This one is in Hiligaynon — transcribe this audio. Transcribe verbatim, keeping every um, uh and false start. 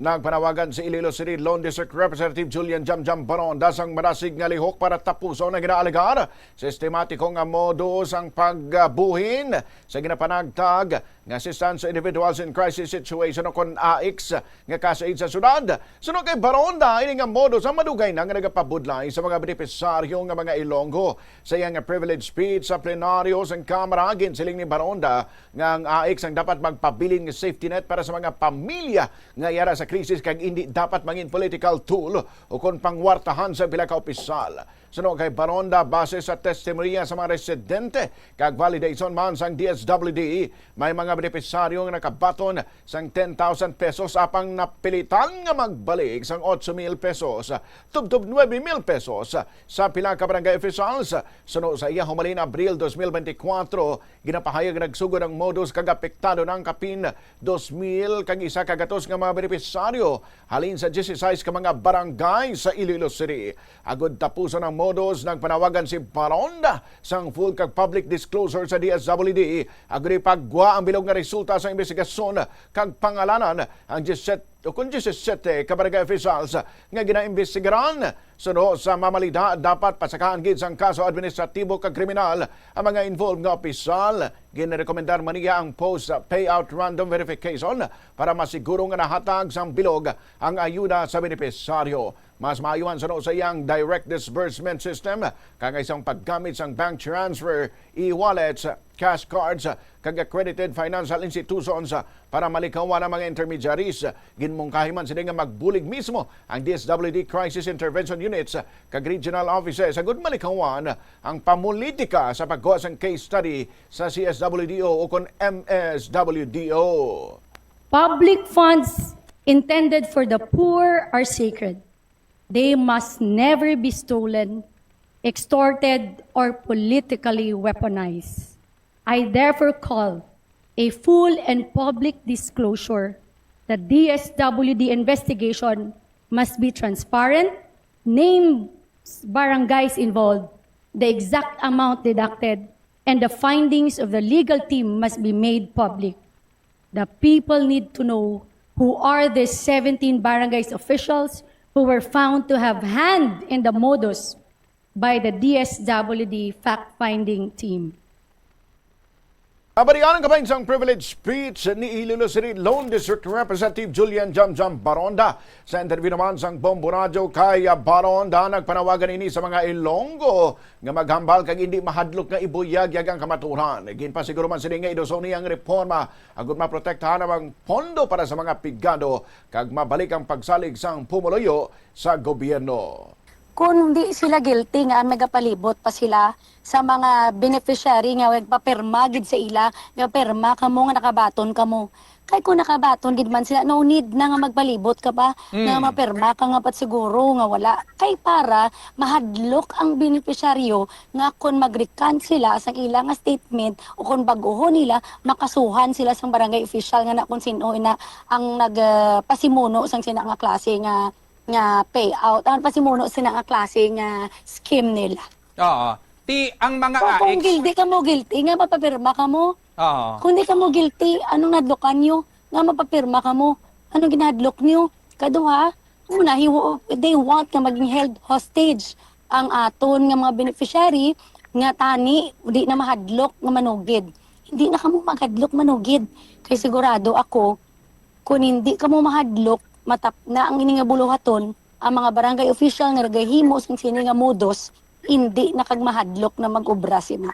Nagpanawagan si Iloilo City Lone District Representative Julian Jamjam Baronda sang madasig nga lihok para tapuson ang ginaalegar sistematiko nga modus ang pagbuhin sa ginapanagtag nga Assistance to Individuals in Crisis Situation o kon AICS nga CASAID sa syudad. Suno kay Baronda, ini nga modus ang madugay na nga nagapabudlay sa mga benepisaryo nga mga Ilonggo. Sa iyang privilege speech sa plenaryo sang Kamara, ginsiling ni Baronda nga ang AICS ang dapat magpabilin nga safety net para sa mga pamilya nga yara sa krisis kag indi dapat mangin political tool o kon pangwartahan sa pila ka opisyal. Suno kay Baronda, base sa testimonya sa mga residente kag validation man sang D S W D, may mga benepisaryo nga nakabaton sang ten thousand pesos apang napilitan nga magbalik sang otso mil pesos, tubtob nuebe mil pesos sa pila ka barangay officials. Suno sa iya, humalin Abril dos mil benti kwatro, ginapahayag nagsugod ang modus kag apektado na ang kapin dos mil kag isa ka gatos nga mga benepisaryo halin sa dieciséis ka mga barangay sa Iloilo City. Agud tapuson ang modus, nagpanawagan si Baronda sang full kag public disclosure sa D S W D, agud ipagwa ang bilog nga resulta sa investigasyon kag pangalanan ang diyesiyete o kon diyesisiyete ka barangay officials nga ginaimbestigaran. Suno sa mamalida, dapat pasakaan gid sang kaso administratibo kag kriminal ang mga involved nga opisyal. Ginrekomendar man niya ang post payout random verification para masiguro nga nahatag sang bilog ang ayuda sa benepisaryo. Mas maayo man suno sa iyang direct disbursement system, kag isang paggamit sang bank transfer, e-wallets, cash cards, kag accredited financial institutions para malikawan ang mga intermediaries. Ginmungkahi man sini nga magbulig mismo ang D S W D Crisis Intervention Units kag regional offices agud malikawan ang pamulitika sa pagkuha sang case study sa C S W D O o kon M S W D O. Public funds intended for the poor are sacred. They must never be stolen, extorted, or politically weaponized. I therefore call a full and public disclosure. The D S W D investigation must be transparent, names, barangays involved, the exact amount deducted, and the findings of the legal team must be made public. The people need to know who are these seventeen barangays officials who were found to have hand in the modus by the D S W D fact-finding team. Abalian ang kabahin sang privilege speech ni Iloilo City Lone District Representative Julian Jamjam Baronda. Sa interview naman sang Bombo Radyo kay Baronda, nagpanawagan ini sa mga Ilonggo nga maghambal kag indi mahadlok nga ibuyagyag ang kamaturan. Ginpasiguro man sini nga iduson niya ang reforma agud maprotektahan ang pondo para sa mga pigado kag mabalik ang pagsalig sang pumuluyo sa gobyerno. Kung di sila guilty nga magapalibot pa sila sa mga beneficiary nga nagpapirma gid sa ila, nga pirma kamo nga nakabaton kamo. Kay kung nakabaton gid man sila, no need na nga magpalibot ka pa, nga Mm. mapirma ka nga pat siguro nga wala. Kay para mahadlok ang beneficiaryo nga kung mag-recant sila sa ila nga statement o kung baguhon nila, makasuhan sila sa barangay official nga na kung sino ina ang nag ah, pasimuno sang sina nga klase nga nga payout, ang pasimuno sina nga klase nga scheme nila. Oo. Ti ang mga So, kung AICS, guilty ka mo, guilty nga mapapirma ka mo. oo. Kung di ka mo guilty, anong nadlokan nyo nga mapapirma ka mo? Anong ginahadlok nyo? Kaduha, una, he wa- they want nga maging held hostage ang aton nga mga beneficiary nga tani di na mahadlok nga manugid. Hindi na kamo maghadlok manugid. Kay sigurado ako, kung hindi kamo mahadlok, matap na ang ini nga buluhaton, ang mga barangay official nga nagahimo sing sini nga modus, hindi na kag mahadlok na mag-obra sila.